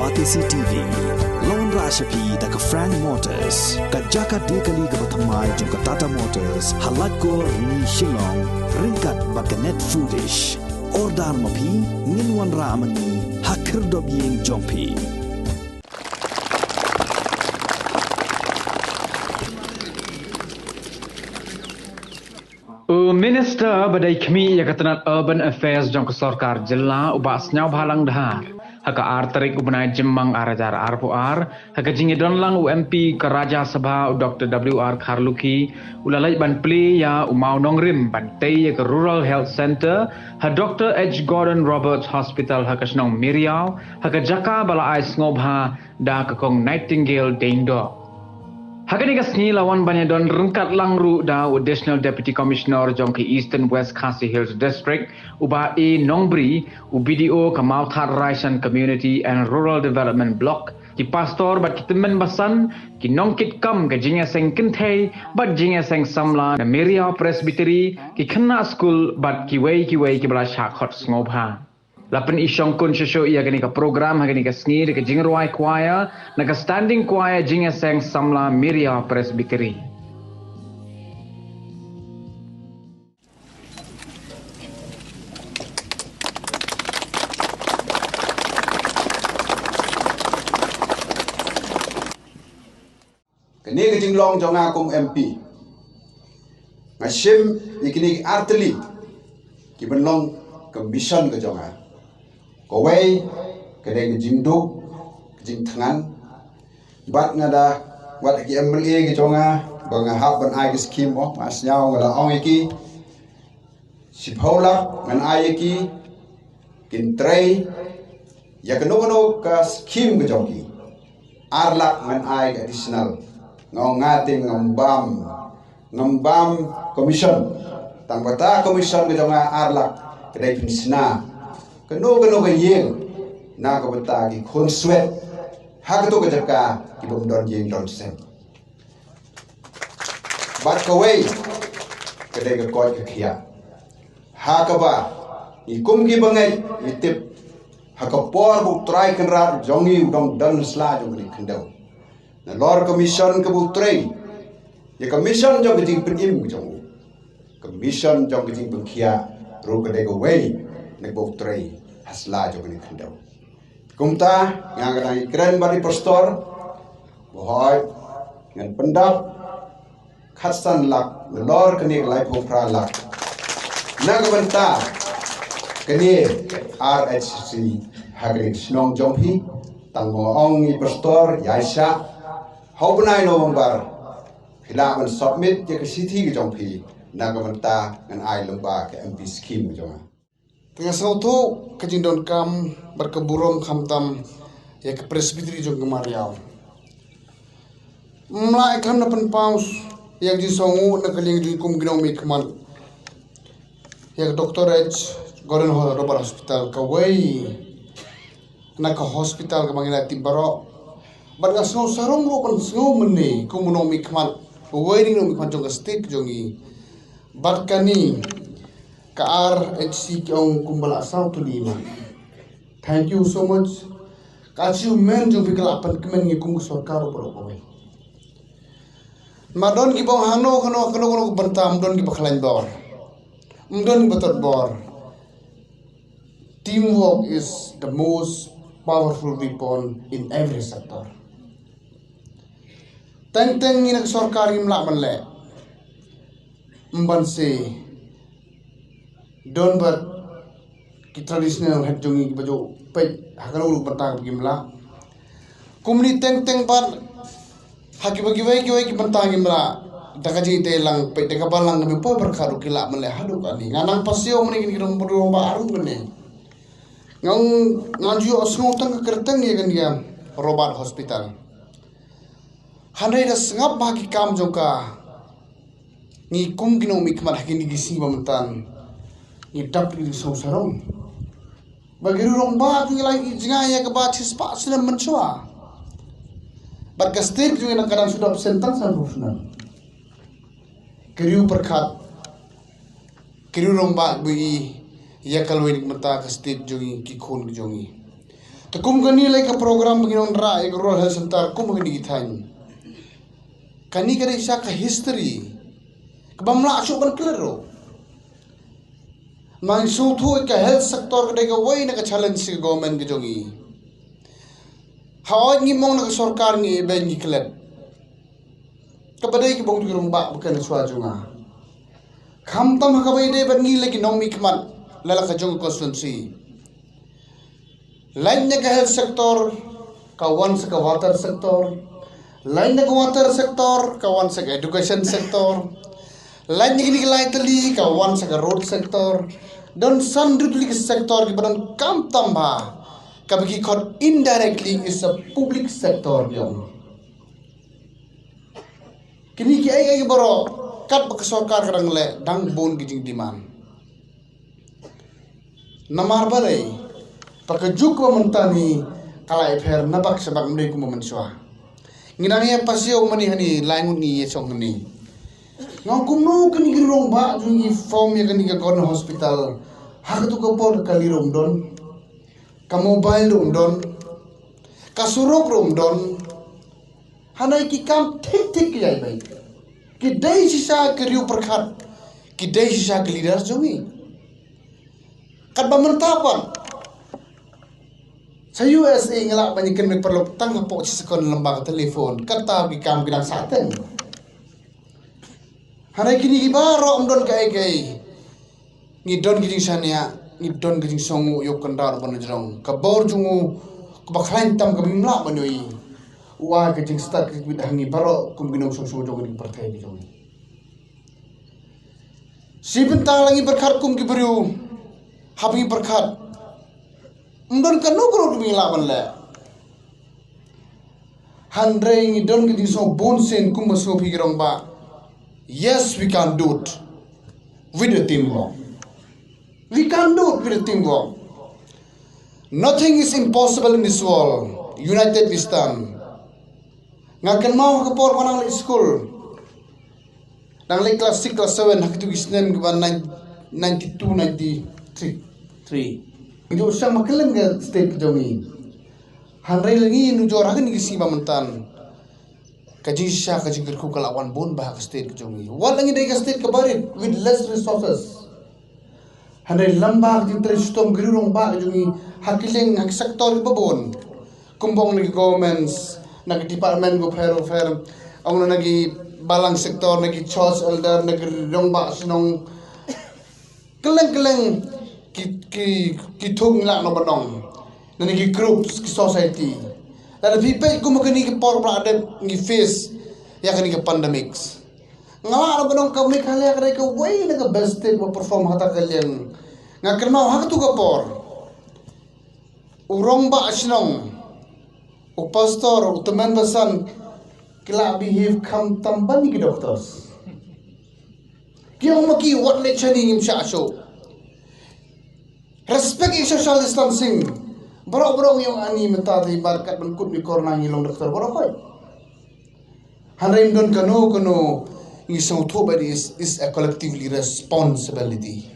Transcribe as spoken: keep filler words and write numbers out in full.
Batesi T V, la wanrah sha phi da ka Frank Motors, ka jaka die kali kaba thymmai jong ka Tata Motors, ha Laitkor, Rni, Shillong, ryngkat bad ka Net Foodish. Order ma phi, ngin wanrah ma ngi ha khyrdop ïing jong phi. U Minister ba dei khmih ïa ka tnat Urban Affairs jong ka sorkar jylla, u Bah Sniawbhalang Dhar, ha ka ar tarik u bnai Jymmang ar hajar arphew ar, ha ka jingïadon lang u M P ka Rajya Sabha u Doctor W R Kharlukhi, u la leit ban plie ïa u mawnongrim ban tei ïa ka Rural Health Centre ha Doctor H Gordon Roberts Hospital ha ka shnong Miriaw, ha ka jaka ba la ai sngewbha da ka Kong Nightingale Diengdoh. Ha kane ka sngi la wan ban ïadon ryngkat lang ruh da u Additional Deputy Commissioner jong ka Eastern West Khasi Hills District, u Bah A Nongbri, u B D O ka Mawthadraishan Community and Rural Development Block, ki pastor bad ki tymmen basan, ki nongkitkam ka jingïaseng kynthei bad jingïaseng samla na Miriaw Presbytery, ki khynnah skul bad kiwei kiwei kiba la shah khot sngewbha. La pyni shongkun shuh shuh ïa kane ka program ha kane ka sngi da ka jingrwai choir na ka Standing Choir Jingïaseng Samla Miriaw Presbytery. Kane ka jinglong jong nga kum M P, nga shim ïa kine ki artylli ki ban long ka mission ka jong nga. Kawei ka dei ka jingduk, ka jingthngan. Bad nga da wad ki M L A ka jong nga ba nga hap ban ai ki skim, oh, nga sngew nga la ong ïa ki, shiphew lak ngan ai ïa ki, kin trei ïa kano kano ka skim ka jong ki. Ar lak ngan ai ka additional. Nga ong nga te ngam bam, ngam bam commission. Tang kata commission ka jong nga ar lak ka dei pynshna kano kano ka ïing na ka bynta ki khun swet ha kato ka jaka ki bym don ïing don sem. Bad kawei ka dei ka koit ka khiah, ha kaba ngi kum ki bangeit ngi tip ha ka por ba U Trai Kynrad jong ngi u dang don ha sla jong kane ka khyndew. Nalor ka mission kaba u trei, ïa ka mission jong ka jingpynim ka jong u, ka mission jong ka jingpynkhiah ruh ka dei kawei na kaba u trei ha sla jong kane ka khyndew. Kumta nga, nga dang ïakren bad i pastor ba hooid ngan pyndap khatsan lak nalor kane ka laiphew phra lak na ka bynta kane R H C C ha kane ka shnong jong phi. Tang ba nga ong i pastor ïaishah ha u bnai November phi lah ban submit ïa ka shithi ka jong phi na ka bynta ngan ai lyngba ka M P scheme ka jong nga. Te nga sngewthuh ka jingdonkam bad ka burom khamtam ïa ka Presbytery jong ka Miriaw. Ym lah ïa ka na pynpaw ïa ka jingsngewnguh na ka liang jong ngi kum ki nongmihkhmat ïa ka Doctor H Gordon Ho-, Roberts Hospital, kawei na ka hospital kaba ngi la tip baroh. Bad nga sngew sarong ruh ban sngew mynne kum u nongmihkhmat, uwei na ki nongmihkhmat jong ka state jong ngi. Bad kane ka R H C C ki ong kumba la saw tylli ma. Thank you so much. Ka achievement jong phi ka la pynkmen ngi kum ka sorkar baroh kawei. Ym don kiba ong hangno hangno hangno hangno ka bynta, ym don kiba khlaiñ bor, ym don kiba tot bor. Teamwork is the most powerful weapon in every sector. Teng teng ngi na ka sorkar ngim lah ban leh, ym ban se don bad ki traditional head jong ngi kiba ju peit ha kano kano ka bynta ba kim lah. Kumne teng teng pat ha kiba kiwei kiwei ki bynta ngim lah. Da ka jingtei lang peit da ka balang kaba poi pyrkhat ruh ki lah mynlei haduh kane. Nga nang pasiaw mynne kine ki rangbah, rangbah aru mynne. Nga, nga ju ïohsngew tang ka kyrteng ïa kane ka Roberts Hospital. Hynrei da sngap ba ha ki kam jong ka, ngi kum ki nongmihkhmat ha kine ki sngi ba mynta ngi dap ki sngew sarong. Ba ki riew rangbah ki la ïohi jngai ïa kaba shispah snem mynshuwa. Bad ka state jong ngi na ka dang shu dap sentence san phew snem. Ki riew pyrkhat, ki riew rangbah ba ïohi ïa ka lawei na ka bynta ka state jong ngi, ki khun ki jong ngi. Te kum kane lei ka program ba ngi wanrah ïa ka Rural Health Center kum kane ki thaiñ. Kane ka dei shisha ka history kaba ym lah shuh ban klet ruh. Ngi sngewthuh ïa ka health sector ka dei kawei na ka challenge ka government ka jong ngi. Hooid ngi mong na ka sorkar ngi ïa bad ngi klet. Kaba dei ka bong jong u rangbah ba kane shuwa jong nga. Khamtam ha kaba ïadei bad ngi la ki nongmihkhmat la la ka jong ka constituency. Lait na ka health sector ka wan sa ka water sector. Lait na ka water sector ka wan sa ka education sector. Lait na kine ki lai tylli ka wan sa ka road sector. Don san tylli ki sector kiba don khamtam ha kaba ki khot indirectly is a public sector jong. Kine ki ei ei baroh kat ba ka sorkar ka dang leh dang bun ki jingdemand. Namar balei? Ba ka juk ba mynta ni ka la ïapher na bak sha bak, ym dei kumba mynshuwa. Ngi dang ïa pass ïa u mane hani, lai ngut ngi ïa shong hani. Nga ong kumno kane ki rangbah jong ngi form ïa kane ka corner hospital. Ha katu ka por ka kali ruh ym don, ka mobile ruh ym don, ka surok ruh ym don. Hangne ki kam thik thik ki ïai beit. Ki dei shisha ki riew pyrkhat, ki dei shisha ki leader jong ngi. Katba mynta pat sha U S A nga lah ban ïakynduh paralok tang hapoh shi second lyngba ka telephone. Kata ki kam ki dang sah teng. Hangne kine ki baroh ym don kaei kaei. Ngi don ki jingshaniah, ngi don ki jingsngew ïoh kyndaw ban jrong. Ka bor jong u kaba khlaiñ tam kaba ngim lah ban ïohi. U ai ka jingstad ka jingkyrkhu ha ngi baroh kum ki nongshong shnong jong ka pyrthei ka jong ngi. Shi bynta la ngi pyrkhat kum ki briew, haba ngi pyrkhat ym don kano kano kaba ngi lah ban leh. Hynrei ngi don ka jingsngew bun sien kumba sngewbha ki rangbah. Yes, we can do it with a teamwork. We can do it with a teamwork. Nothing is impossible in this world. United we stand. Nga kynmaw ha ka por ba nga dang leit skul, dang leit class six, class seven, ha kitu ki snem kiba nine-, ninety-two, ninety-three, three. Ngi ju shang ma kylleng ka state ka jong ngi. Hynrei la ngi nujor ha kine ki sngi ba mynta, ka jingshisha ka jingkyrkhu ka la wan bun bha ha ka state ka jong ngi. Wat la ngi dei ka state kaba rit with less resources. Hynrei lem bad ka jingtrei shitom ki rangbah ka jong ngi ha ki liang, ha ki sector kiba bun. Kumba ong na ki governments, na ki department kiba pher bapher, ong na ki balang sector, na ki church elder, na ki rangbah shnong. Kylleng kylleng ki, ki, ki thung la no ba nong. Na ki groups, ki society. Lada phi peit kumba kine ki por ba la dep ngi face ïa kane ka pandemics. Nga la ba nong ka Meghalaya ka dei kawei na ka best state ba perform ha kata ka liang. Nga kynmaw ha katu ka por u rangbah shnong, u pastor, u tymmen basan, ki la behave khamtam ban ki doctors. Ki ong ma ki wat leit shane ngim shah shuh. Respect ïa social distancing. Baroh baroh ngi ong ani mynta te ba kat ban kut ni corona ngi long doctor baroh hoi. Hynrei ym don kano kano, ngi sngewthuh ba it is, is a collectively responsibility.